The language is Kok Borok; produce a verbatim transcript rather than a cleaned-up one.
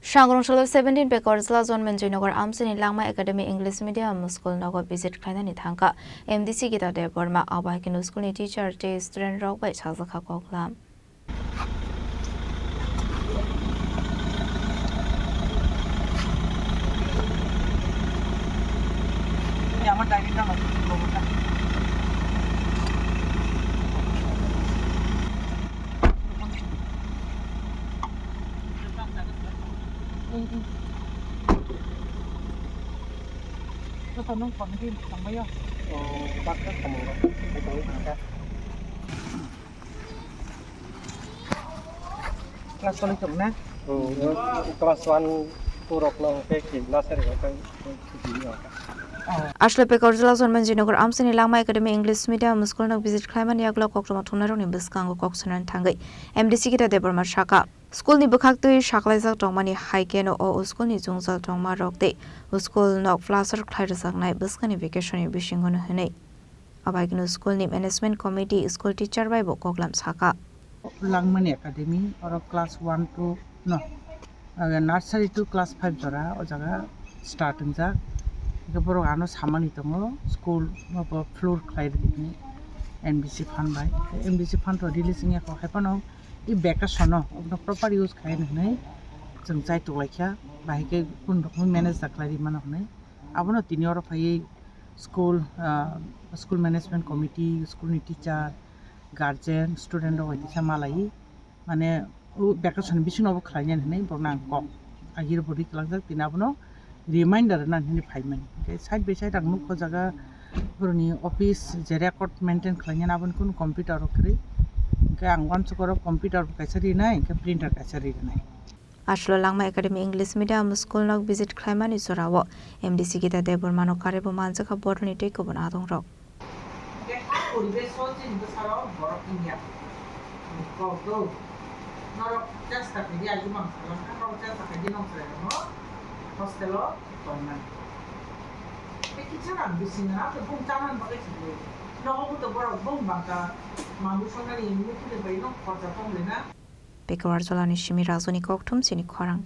Sangrong salo seventeen Pekarjala Jonmenjoynagar amchaini Langma Academy English Medium School nogo visit khlainani thangkha M D C Gita Debbarma, abo hai kheno school ni teacher tei student rok bai sajak kha koklam. Class one tong na? Hmm, class one, two rok no hwnkhe nursery rok tang. Asle Pekarjala Jonmenjoynagar amchaini Langma Academy English Medium School no visit khlaimani yagulo koktwma thumnairokni bwskango kok sanani thangwi M D C Gita Debbarma sakha, school ni bwkhaktwi saklaijak tongmani hai kheno o school ni jwngjal tongma rok tei school nok plaster khlai rwjaknai bwskangni vacation ni bisingo no hwnwi. Abo hai kheno school ni management committee, school teacher bai bo koklam sakha. Langmani Academy, oro class one to no, ah, nursery to class five jora o jaga start wngjak. Hingke borok ano samani tongo, school bo floor khlai rwdi hinwi N B C fund bai. N B C fund rok release wngya kok, hai phano i vacation o, obono proper use khai hinwi chwng chai tuklaikha, bahai khe kunu rokomwi manage da khlai rwi mano hinwi. Abono tini oro phaiwi school, ah, school management committee, school ni teacher, guardian, student rok bai teisa malaiwi, mane, o vacation ni bisingo obo khlainani hinwi borokno ang kok agir bo ri kwlangjak, tini abono reminder rwna hinwi phaimani. Hwnkhe side by side ang nukha o jaga borokni office je record maintain khlainani, aboni kunu computer rok kwrwi. Hwnkhe ang uansukha oro computer bo kaisa rinai, hwnkhe printer kaisa rinai. Aswk o Langma Academy English Medium School no visit khlaimani jorao M D C Gita Debbarma no karwi bo manjakha borokni tei kubun adongrok. Hwnkhe ha poribesh o chini bwsarok borok wngya. Kok do. Norok chesta khaidi, agi mang salang kha, norok chesta khaidi, nong chwrairokno hostel o tongmani. Tei kisa rang bising rang khe bung chanani bagwi se bo. Nogo bo to borok bung bangkha, mangu songnani muthuni bai no khorcha tong le na. Pekarjala ni simi Rajuni kokthum chini khorang.